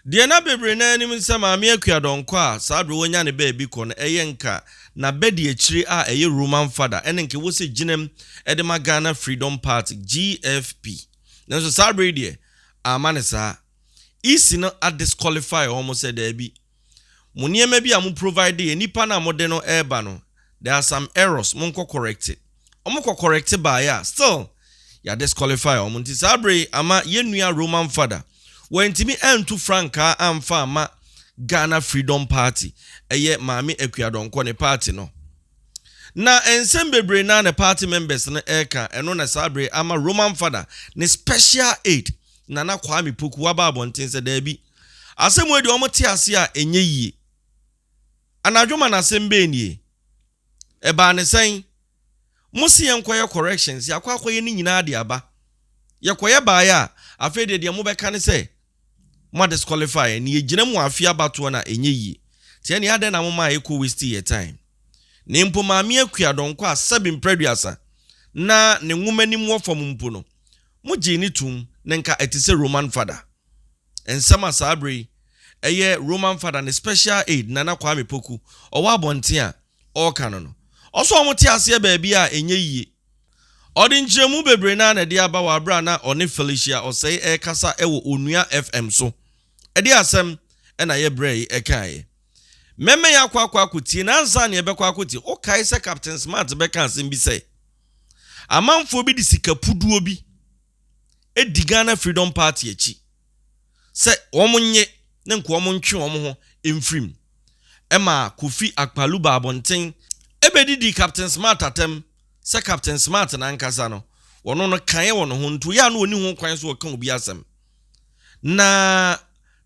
Deɛ na bebree no anim sɛ Maame Akua Donkor a saa bere wɔnya ne baabi kɔ no, ɛyɛ nka na bɛdi akyire a ɛyɛ Roman Father ɛne nka ɛwɔ sɛ gyinam ɛde ma Ghana Freedom Party, GFP. Nanso saa bere deɛ ama ne saa. EC no adisqualify wɔn sɛ daabi. Mo nneɛma bi a mo provide yɛ nipa na mo de no ɛreba no, there are some errors, mo nkɔ correct it. Wɔn kɔ correct baeɛ a, still yɛ disqualify wɔn. Nti saa bere ama yɛn nua Roman Father wɔntumi antu frankaa amfa ama Ghana Freedom Party, ɛyɛ Maame Akua Donkor ne party no. Na nsɛm bebree na ne party members no ɛreka ɛno na saa bere ama Roman Father ne special aide Nana Kwame Poku waba abɔnten sɛ daabi, asɛm wei deɛ, wɔn te ase a ɛnyɛ yie. Anadwo ma n'asɛm bɛɛ nie. Ɛbaa ne sɛn mo si yɛn nkɔyɛ corrections, yɛakɔ akɔyɛ ne nyinaa de aba, yɛkɔyɛ baeɛ a, afei deɛ mobɛka ne sɛ mo disqualify ne yɛgyina mu afe abatoɔ na ɛnyɛ yie. Tiɛ ne adɛn na mo maa yɛkɔ waste yɛ time? Ne mpo Maame Akua Donkor a sɛbi mprɛduasa na ne nwoma anim wɔ fam mpo no, mo gyee ne tum ne nka ɛte sɛ Roman Father. Nsɛm a saa bere yi ɛyɛ Roman Father ne special aide Nana Kwame Poku ɔwɔ abɔnten a ɔreka no, ɔso ɔmo te aseɛ baabi a ɛnyɛ yie. Ɔde nkyerɛmu bebree naa na ɛde aba wɔ abere a na ɔne Felicia Ɔsɛe ɛrekasa ɛwɔ Onua FM so. Ɛde asɛm ɛna yɛ brɛ yi ɛkaeɛ mɛmɛ yɛ akɔ akɔtie. Nansa ne yɛbɛkɔ akɔtie, wokae sɛ Captain Smart bɛka asɛm bi sɛ amanfoɔ bi de sika puduo bi edi Ghana Freedom Party akyi sɛ wɔn nye ne nka wɔn ntwe wɔn ho mfirim, ɛma Kofi Akpaloo ba abɔnten ɛbɛdidi Captain Smart atɛm sɛ Captain Smart n'ankasa no, wɔno no kan wɔ ne ho nto yɛ a na ɔni ho kwan so ɔka obi asɛm. Na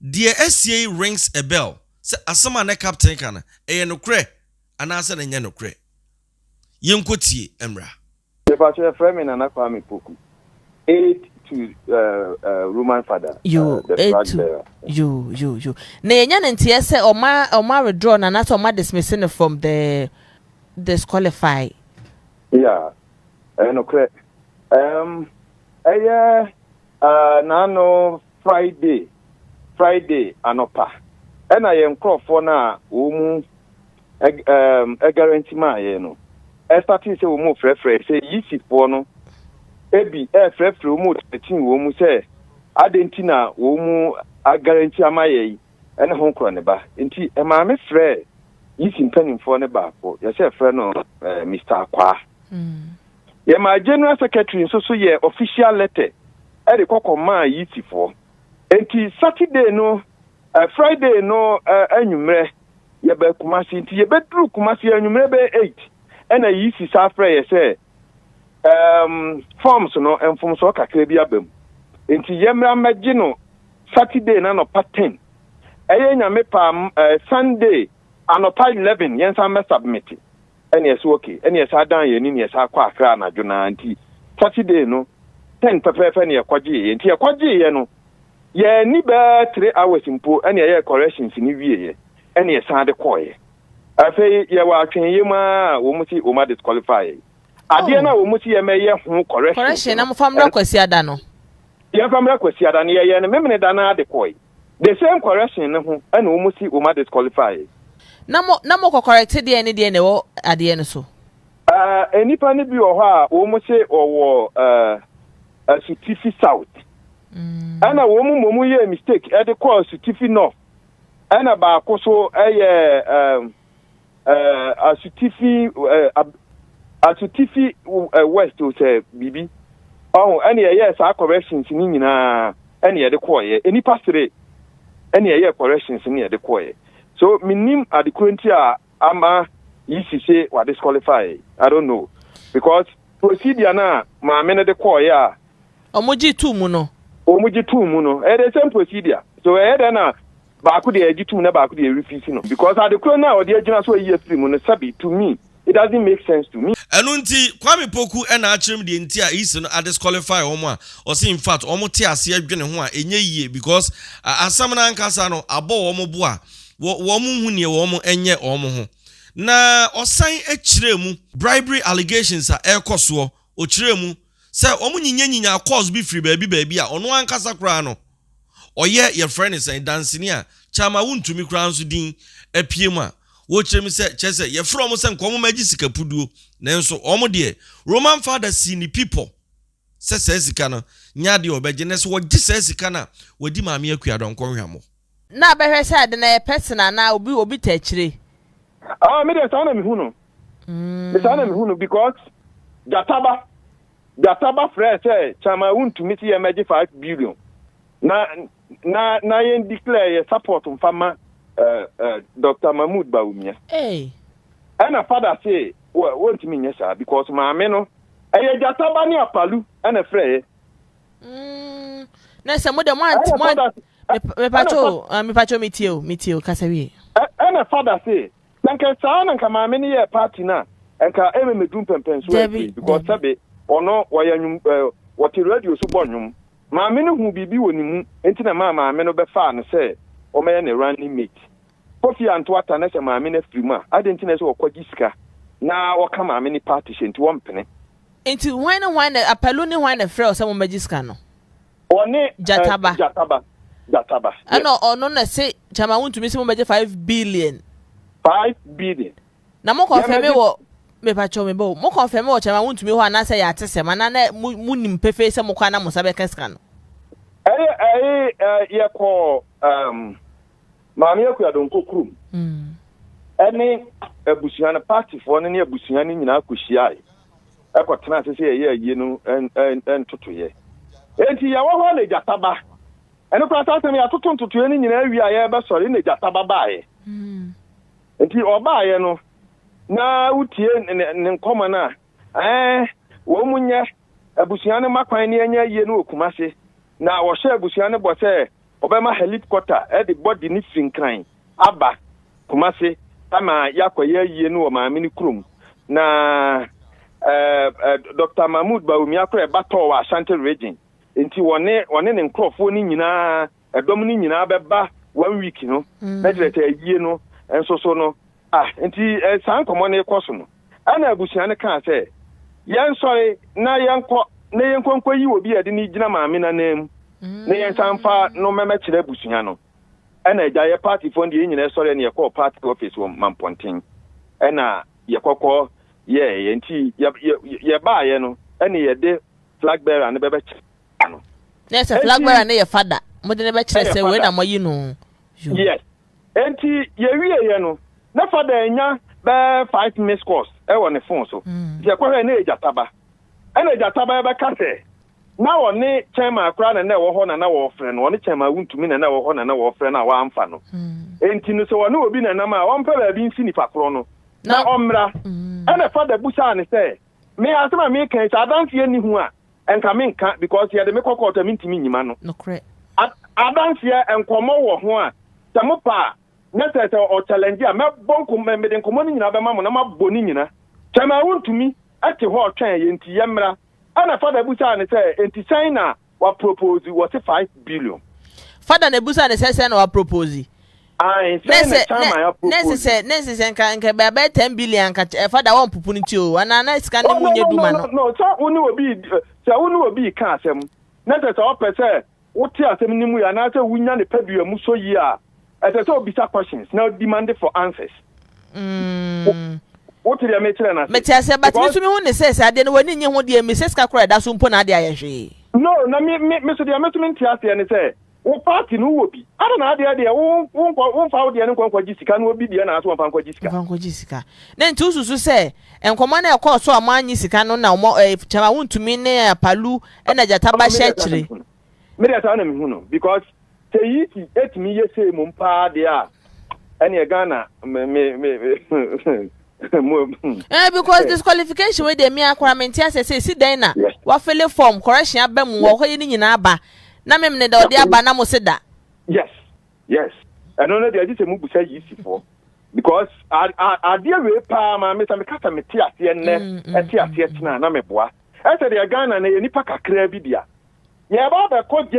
deɛ asie rings a bell sɛ asɛm a ne captain ka no ɛyɛ nokorɛ anaasɛ na ɛnyɛ nokorɛ. Yɛnkɔ tie mmra. Mepa yɛfrɛ me Nana Kwame Poku, aide to Roman Father, Yo, the flag aide to bearer. Yo yo yo, na yɛnya ne nteɛ sɛ ɔma withdraw na anaasɛ ɔma dismiss no from the disqualify. Yeah, ɛyɛ nokorɛ. Ɛyɛ naano Friday anɔpa ɛna yɛn nkurɔfoɔ no a wɔn mu ɛguarantee maa yɛn no ɛstart sɛ wɔn mu frɛfrɛ sɛ EC foɔ no ebi ɛfrɛfrɛ wɔn mu tɛtin wɔn mu sɛ ade nti na wɔn mu aguarantee ama yɛ yi ɛne ho korɔ ne ba. Nti ɛmaame frɛ EC mpanimfoɔ no baako, yɛsɛ frɛ no Mr Akwaa. Yɛma general secretary nso so yɛ official letter ɛde kɔkɔ maa EC foɔ. Nti Saturday no, Friday no anwummerɛ yɛbɛ Kumasi. Nti yɛbɛduru Kumasi anwummerɛ bɛyɛ 8 ɛna EC saa frɛ yɛ sɛ forms no mfomsoɔ kakra bi aba mu, nti yɛmmra mmɛgye no Saturday na anɔpa 10. Ɛyɛ Nyame pa, Sunday anɔpa 11 yɛnsan mmɛ submit. Ɛne ɛsɛ okay, ɛne ɛsɛ adan yɛn ni ne ɛsɛ akɔ Akra anadwo naa. Nti Saturday no 10 pɛpɛɛpɛ ne yɛkɔgye yɛ. Nti yɛkɔgye yɛ no, yɛni bɛɛ 3 hours mpo ɛne ɛyɛ corrections ne wie yɛ ɛne ɛsan de kɔɔyɛ. Afei yɛwɔ atwɛnyɛ mu a wɔn si wɔn disqualify yɛ adeɛ no a wɔn si yɛmɛyɛ ho corrections. Correction na mofa mmra Kwasi ada no. Yɛmfa mmra Kwasi ada no, yɛyɛ no memene da no ade kɔɛ. The same correction no ho ɛna wɔn si wɔn disqualify yɛ. Na mo kɔ correct deɛ ne deɛ na ɛwɔ adeɛ no so? Nipa no bi wɔ hɔ a wɔn se wɔwɔ Asutifi South ɛna wɔn mu mmom yɛ mistake ɛde kɔɔ Asutifi North, ɛna baako so ɛyɛ Asutifi Asutifi West o sɛ biribi ɔho. Ɛna yɛyɛ saa corrections ne nyinaa ɛna yɛde kɔɔyɛ. Nipa sere ɛna yɛyɛ corrections ne yɛde kɔɔyɛ. So minim adekoro nti a ama yi sise wa disqualify. I don't know, because procedure na maame no de kɔɔyɛ a ɔmo gye tuu mu no. Wɔn gye tuu mu no, ɛyɛ the same procedure. So ɛyɛ dɛ na baako deɛ yɛgye tum na baako deɛ yɛrefuse no, because adekoro no a ɔde agyina so ayi afiri mu no, sɛbi, to me it doesn't make sense to me. Ɛno nti Kwame Poku ɛna akyerɛ mu deɛ nti a EC no adisqualify wɔn a ɔsi in fact wɔn te aseɛ dwene ho a ɛnyɛ yie, because asɛm no ankasa no abɔ wɔn bo a wɔn hu neɛ wɔn nyɛ wɔn ho. Na ɔsan akyerɛ mu bribery allegations a ɛrekɔ soɔ. Ɔkyerɛ mu sɛ wɔn nyinyanyinya calls bi firi baabi baabi a ɔno ankasa koraa no. ɔyɛ yɛfrɛ no sɛn danseni a Chairman Wontumi koraa nso din apue mu a wɔkyerɛ mu sɛ kyerɛ sɛ yɛfrɛ wɔn sɛ nka wɔn mmɛgye sika puduo nanso wɔn deɛ Roman Father sii ne pi pɔ sɛ saa sika no nyɛ adeɛ a wɔbɛgye na sɛ wɔgye saa sika no a wɔadi Maame Akua Donkor hwammɔ. Na bɛhwɛ sɛ ade no ɛyɛ personal anaa obi obi ta akyire. Ah me deɛ saa na mehu no. Me saa na mehu no because Gyataba Gyataba frɛɛ sɛ Chairman wontumi se yɛmmɛgye 5 billion na na na yɛn declare yɛ support mfa ma Dr. Mahmood Bawumia. Hey. Ɛna fada se wɔntumi nyɛ saa because maame no ɛyɛ Gyataba ne Apalu ɛna frɛɛ. Na sɛ mo de mo ant mo ant mepatwo mepatwo metie o, metie o, kasa wie. Ɛna fada se na nka saa na nka maame no yɛ party no a nka ɛmɛmɛduru mpɛmpɛnso afiri because sɛbe ɔno wɔyɛ nwom, wɔte radio so bɔ nwom. Maame no hu biribi wɔ ne mu nti na maa maame no bɛfaa no sɛ ɔmɛyɛ ne running mate. Kofi anto ata na sɛ maame no afiri mu a, adɛn nti na ɛsɛ wɔkɔgye sika na wɔka maame no party hyɛ? Nti wɔmpene. Nti hwan ne hwan na Apalu ne hwan na frɛ wo sɛ mommɛgye sika no? Ɔne Gyataba. Gyataba, Gyataba, yes. Ɛna ɔno na se Chairman wontumi se mommɛgye 5 billion. 5 billion. Na mo confirm wɔ, mepakyɛw me ba o, mo confirm wɔ Chairman wontumi hɔ anaasɛ yɛ atesɛm anaa na mo mo nim pefee sɛ mokɔ a na mo nsa bɛka sika no? Ɛyɛ ɛyɛ yɛkɔ Maame Akua Donkor kurom ɛne abusua no, partyfoɔ no ne abusua no nyinaa kɔhyiae ɛkɔtena ase sɛ yɛyɛ ayie no ntotoyɛ. Enti yɛwɔ hɔ na Gyataba, ɛno koraa saa asɛm yɛatoto ntotoeɛ no nyinaa wie a yɛrebɛsɔre na Gyataba baeɛ. Nti ɔbaeɛ no na wotie ne nkɔmmɔ no a, ɛɛ wɔn mu nyɛ abusua no ma kwan ne ɛnyɛ ayie no wɔ Kumase. Na wɔhyɛ abusua no bɔ sɛ ɔbɛma helicopter de body ne firi Nkran aba Kumase ama yɛakɔyɛ ayie no wɔ maame no kurom. Na Dr. Mahmood Bawumia koraa ɛba tɔɔ wɔ Ashanti Region. Nti wɔne ne nkurɔfoɔ no nyinaa, ɛdɔm no nyinaa bɛba one week no. Na kyerɛ sɛ ayie no nso so no, ah, nti saa nkɔmmɔ no rekɔ so no, ɛna abusua no kaa sɛ yɛnsɔre na yɛnkɔ na yɛnkɔ nkɔyi obi a yɛde no gyina maame no anan mu na yɛnsan mfa no mmɛmɛkyerɛ abusua no. Ɛna agya yɛ partyfoɔ no deɛ yɛn nyinaa sɔre na yɛkɔɔ party office wɔ Mampɔnten ɛna yɛkɔkɔ yɛɛyɛ. Nti yɛbaayɛ no ɛne yɛde flag bearer no bɛbɛkyerɛ no. Na sɛ flag bearer no yɛ fada, mode no bɛkyerɛ sɛ wei na moayi no. Yes, nti yɛwieɛ no na fada anya bɛɛ five missed calls ɛwɔ ne phone so. Nti yɛkɔhwɛ na yɛ Gyataba, ɛna Gyataba yɛbɛka sɛ na ɔne chairman koraa na na ɛwɔ hɔ na na wɔfrɛ no, ɔne Chairman Wontumi na na ɛwɔ hɔ na na wɔfrɛ no a wamfa no. Enti no sɛ ɔne obi na nam a, ɔmpɛ baabi nsi nipa korɔ no na ɔmmra. Ɛna fada busaa ne sɛ, me asɛm a meka yi sɛ adanseɛ nni ho a ɛnka menka because yɛde me kɔ court a mentumi nyima no. Adanseɛ nkɔmmɔ wɔ ho a sɛ mopa a na sɛ ɔchallenge a mɛbɔ nkɔmmɔ, mede nkɔmmɔ no nyinaa bɛma mo na mabɔ ne nyina. Chairman Wontumi te hɔ ɔtwɛn yɛ nti yɛmmra. Ɛna fada busaa ne sɛ enti sɛn na wapropose? Wɔse 5 billion. Fada na ebusaa ne sɛ sɛn na wapropose? Ae, sɛn na chairman apropose? Ne sɛ nka bɛyɛ 10 billion nka fada wɔn pupu ne ti o, anaa na sika ne mu nye duma no. No, sɛ wo ne obi ka asɛm na sɛ ɔpɛ sɛ wote asɛm no mu yɛ anaasɛ wonya ne padua mu so yie a, ɛsɛ sɛ obisa questions na demand for answers. Wote deɛ mekyerɛ no ase? Mete aseɛ, but me nso mehu ne sɛ adeɛ no w'ani nye ho deɛ, mesɛ sika koraa ɛda so mpo na adeɛ ayɛ hwee. No, na me so deɛ me so mente aseɛ ne sɛ wo party no wowɔ bi ada na adeɛ deɛ wo wo womfa wo deɛ no nkɔ nkɔgye sika na obi deɛ na aso wɔmfa nkɔgye sika. Mfa nkɔgye sika. Na nti wosusu sɛ nkɔmmɔ no a ɛkɔɔ so a moanye sika no na ɔmɔ Chairman Wontumi ne Apalu ɛna Gyata ba hyɛ akyire? Me deɛ saa na mehu no because sɛ yi ti etumi yɛ sei mom paa deɛ a, ɛneɛ Ghana me mo. Because disqualification wei deɛ, me akora mente asɛ sɛ esi dɛn na wafele form, correction aba mu, wɔkɔ yɛ ne nyinaa aba na mem ne da ɔde aba na mo se da. Yes, ɛno no deɛ agye sɛ mu busa yisifoɔ because adeɛ wei paa maa me sɛ meka sɛ mete aseɛ nnɛ, ɛte aseɛ kyena na meboa ɛsɛ deɛ Ghana no yɛ nipa kakraa bi dea. Yɛba abɛkɔ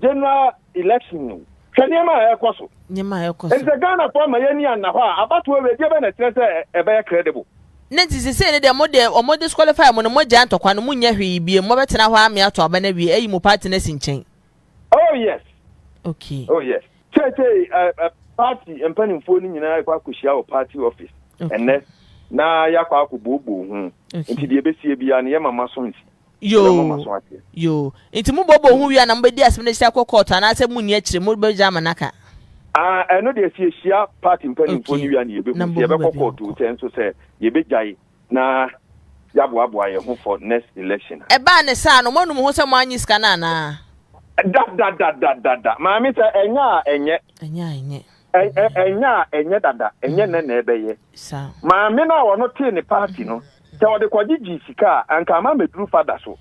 general election no, hwɛ nneɛma a ɛrekɔ so. Nneɛma a ɛrekɔ so. Nti sɛ Ghana fo ama yɛni anna hɔ a, abatoɔ wei deɛ bɛ na kyerɛ sɛ ɛbɛyɛ credible? Ne nti sesei ne deɛ mo deɛ ɔmo disqualify mo no, mo gyaa ntɔkwa no, mo nyɛ hwee bie, mo bɛtena hɔ ame ato aba no awie ayi mo party no asi nkyɛn. Oh yes. Okay. Oh yes. Seesei ɛ ɛ party mpanimfoɔ no nyinaa rekɔ akɔhyia wɔ party office ɛnnɛ na yɛakɔ akɔbooboo ho. Nti deɛ ɛbɛsie biara no yɛma mo aso nsi. Yɛbɛma mo Yoo, aso ateɛ. yoo. Nti mobɔbɔ ho wie a na mobɛdi asɛm no akyi akɔ court anaasɛ monni akyire, mobɛgya ama no aka? Ah, ɛno deɛ sɛ yɛhyia party mpanimfoɔ no Okay, wie a na yɛbɛhu na sɛ mobɛhu yɛbɛkɔ baabi a court o, mokɔ. sɛ nso sɛ yɛbɛgyae na yɛaboaboa yɛn ho for next election a. Ɛbaa ne saa no, moanu mo ho sɛ moannye sika no anaa? Dadadadadada! Maame, sɛ ɛnyɛ a ɛnyɛ. Ɛnyɛ a ɛnyɛ. Ɛ ɛ ɛnyɛ a ɛnyɛ dada, ɛnyɛ nnɛ na ɛbɛyɛ. Saa. Maame no a ɔno tee ne party no, sɛ ɔde kɔgyegyee sika a, anka ama amɛduru fada so.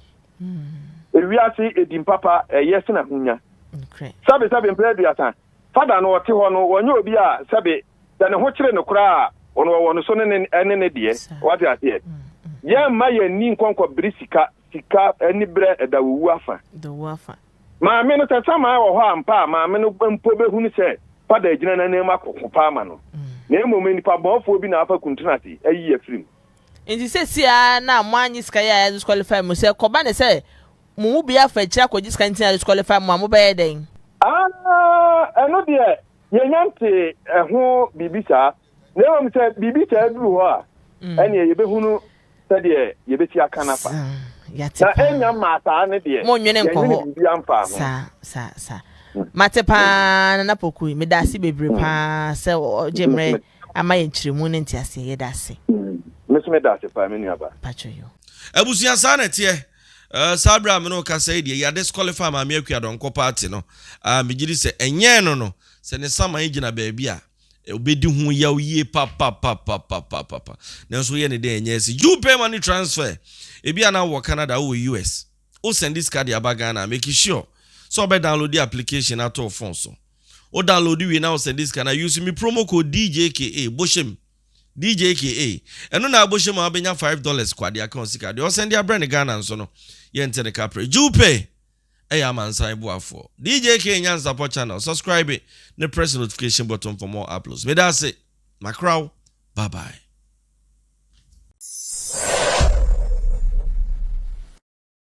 Ewiase edin papa, ɛyɛ sene ahonya. Nokorɛ. Sɛbe sɛbe mprɛ aduasa, fada no ɔte hɔ no, ɔnyɛ obi a sɛbe sɛ ne ho kyere no koraa a, ɔno ɔwɔ no so ne ne ɛne ne deɛ. Wate aseɛ? Yɛmma yɛn ani nkɔ nkɔbere sika, sika aniberɛ ɛda owu afa. Da owu afa. Maame no, sɛ saman wɔ hɔ ampa a, maame no mpo bɛhunu sɛ fada agyina n'ananmu akɔko pa ama no. Na mmom nnipa bɔnfoɔ bi na afa kuntunu ase ayi afiri mu. Nti seesei ara no a moannye sika yi a yɛadisqualify mo, sɛ ɛkɔba no sɛ mo mu biara fa akyire akɔgye sika nti na yɛadisqualify mo a, mobɛyɛ dɛn? Ah, ɛno deɛ, yɛnnya ntee ɛho biribi saa. Na mmom sɛ biribi saa duru hɔ a, ɛnneɛ yɛbɛhunu sɛdeɛ yɛbɛsi aka no afa. Yɛate Na paa. ɛnnya mmaa saa no deɛ, Monnwene nkɔ yɛnnwene hɔ. biribiara mfaa ho. Saa, saa, saa. Mate paa, Nana Poku. Meda ase bebree paa sɛ ɔgye mmerɛ ama yɛn nkyerɛmu ne nteaseɛ. Yɛda ase. Me nso meda ase paa, me nuabaa. Mpakyɛ yo. Abusua saa na ɛteɛ. Eh, saa berɛ a me ne wo kasa yi deɛ, yɛ disqualify Maame Akua Donkor party no. Ah, megye di sɛ ɛnyɛɛ no no, sɛ ne saman gyina baabi a, Obedi ho yaw yie papapapapapapa. Nanso woyɛ ne dɛn ɛnyɛ asi. You pay money transfer. Ebi a na wowɔ Canada, wowɔ US. Wo sɛnde sika de aba Ghana a, make sure sɛ wobɛ download application no ato wo phone so. Wo download wie na wo sɛnde sika no a, use me promo code DJKA, bɔhyɛ mu. DJKA. Ɛno na abɔhyɛ mu a wobɛnya $5 kwa de aka wo sika. Deɛ ɔsɛnde abrɛ no Ghana nso no, yɛnte ne kaprɛ. You pay. Ɛyɛ amansan boafoɔ. DJ K Nyansapɔ channel subscribe ne press notification button for more uploads. Meda ase. Makra wo. Bye bye.